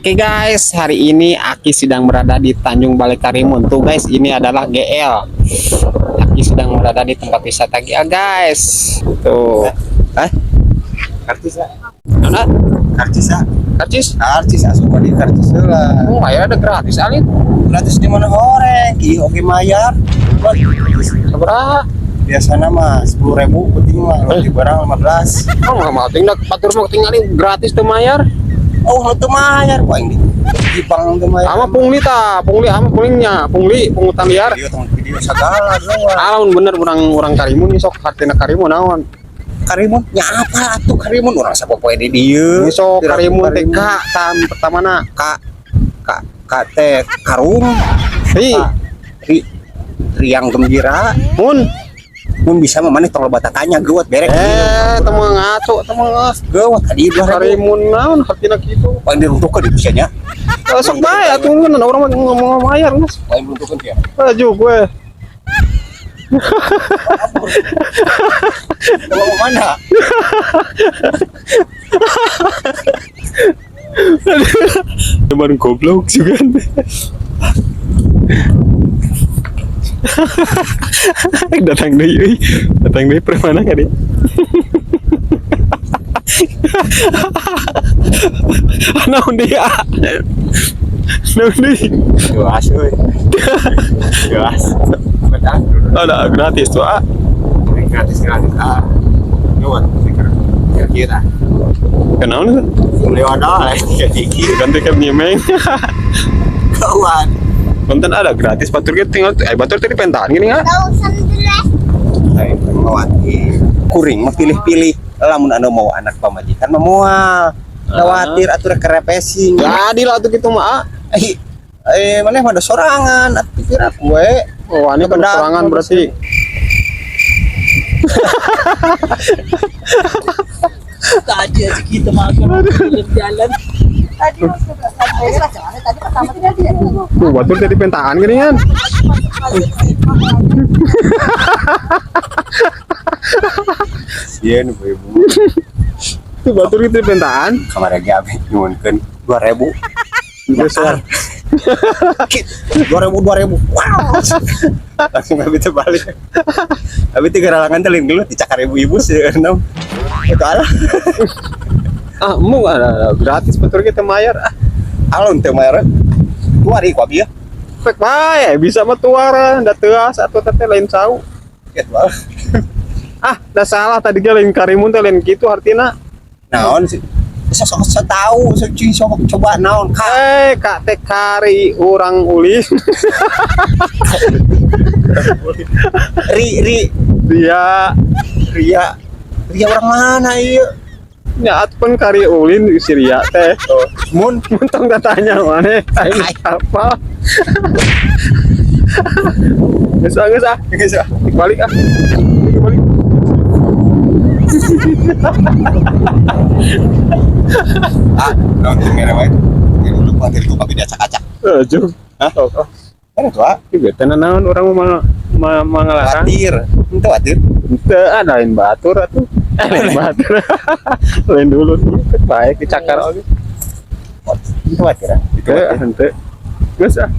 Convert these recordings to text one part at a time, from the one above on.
Oke guys, hari ini Aki sedang berada di Tanjung Balai Karimun. Tuh guys, ini adalah GL. Aki sedang berada di tempat wisata GL guys. Tuh. Hah? Karcis ya? Mana? Karcis ya? Karcis? Karcis asup di karcis lah. Oh, bayar ada gratis alit. Gratis di mana orang? Ki oke mayar. Seberapa? Biasanya mah 10.000 penting mah, di barang 15. Oh, nggak mau tinggal batur mau tinggalin gratis tuh mayar. Oh, nu teu mayar ku aing di bank teu mayar. Ama pungli ta, pungli ama pulingnya, pungli pungutan liar. Video tong video segala doang. Alun bener orang orang Karimun nih sok hartina Karimun naon. Karimun nya apa atuh Karimun urang sapopoe di dieu. Ini sok Karimun teh K tam pertamana. K K K teh karung. Ri, Ri riang gembira. Mun. Mun bisa mah maneh tong loba tatanya geuwat berek. Eh, temu ngaco, temu Geuwat tadi 2000. Karimun naon hartina kitu. Paling diruntuhkeun di usianya. Eh, sok bae atuh mun urang mah ngomong mayar geus. Paling runtuhkeun dia. Laju gue. Mau mana? Cuman goblok juga. Datang deui euy. Datang deui preman ka dieu. Naon deui ah? Naon deui? Jelas euy. Jelas. Ada gratis tuh ah. Gratis gratis ah. Geuwat kira-kira. Kenaon itu? Beli wadah tiga Ganti ke nyemeng. Kawan. Konten ada gratis batur ge tinggal eh batur tadi pentaan gini ah. Khawatir. Kuring mah pilih-pilih. Lamun anu mau anak pamajikan mah moal. Khawatir atuh rek kerepesing. Jadi lah tuh gitu mah ah. Eh, eh maneh mah ada sorangan atuh pikir aku we. Oh, ini kan Bedak. sorangan berarti. Tadi aja kita makan di jalan. Tadi tadi pertama tadi Tuh, batur tadi pentaan gini kan. Sieun ibu-ibu. Tuh batur itu pentaan. Kamari ge abi nyuhunkeun 2000. Besar. 2000 2000. Wow. Langsung abi teh balik. Abi teh geralangan teh lain gelut dicakar ibu-ibu sieun. Itu alah. Ah, mu ada gratis batur kita mayar. Ah, Alun teu mayar. Tuari ku abi ya. pek bae bisa mah tuara da teuas atuh teh lain sau. Gitu alah. Ah, dah salah tadi ge lain Karimun teh lain kitu artina. Naon sih? Sok sok tahu, sok cuy sok coba naon ka. Eh, kak teh kari urang ulin. Ri ri Dia Ria. Ria orang mana ieu? nya atuh pun kari ulin si Ria teh. Oh, mun Muntong datanya maneh aing apa. Geus ah, geus ah. geus ah. Balik ah. Balik. Ah, naon teu mere wae. Dulu kuatir ku abi diacak-acak. Eh, jung. Hah? Oh, oh. Kan itu ah. Ieu teh naon urang mah mah ngalarang. Khawatir. Henteu khawatir. Teu ada lain batur atuh. Eh, lain batur. Lain dulu baik dicakar oge. Henteu khawatir ah. Itu Teu henteu. Geus ah.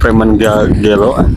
Preman gelo ah.